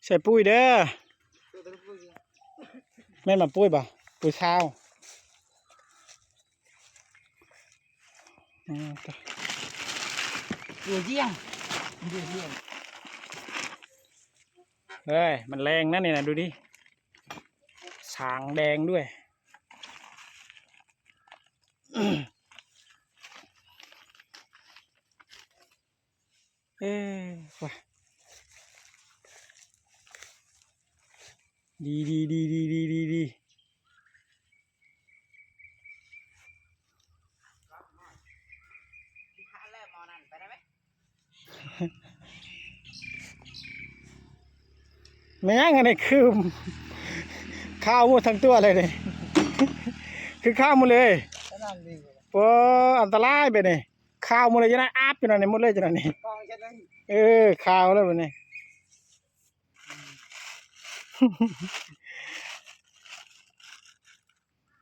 ໃສ່ປຸ໋ຍເດີ. ແມ່ນໝາກປຸ໋ຍບໍ່? ປຸ໋ຍຊາວ. ອືມ ຕົວຈຽງ ຕົວຈຽງ. ເອີຍ ມັນແລງນະນີ້ນະ ດູດິ ສາງແດງດ້ວຍ. ເອີ ວ່າ ດີ ດີ ດີ ດີ ດີ ດີ ດີ. ແມ່ນຫຍັງອັນນີ້ ຄືຂາວໝົດທັງຕົວເລີຍນີ້ ຄືຂາວໝົດເລີຍ. ໂອ້ ອັນຕະລາຍແບບນີ້ ຂາວໝົດເລີຍ ຈັ່ງນັ້ນອາບຢູ່ນັ້ນນີ້ ໝົດເລີຍຈັ່ງນັ້ນນີ້. ເອີ ຂາວແລ້ວບັດນີ້. ອືມ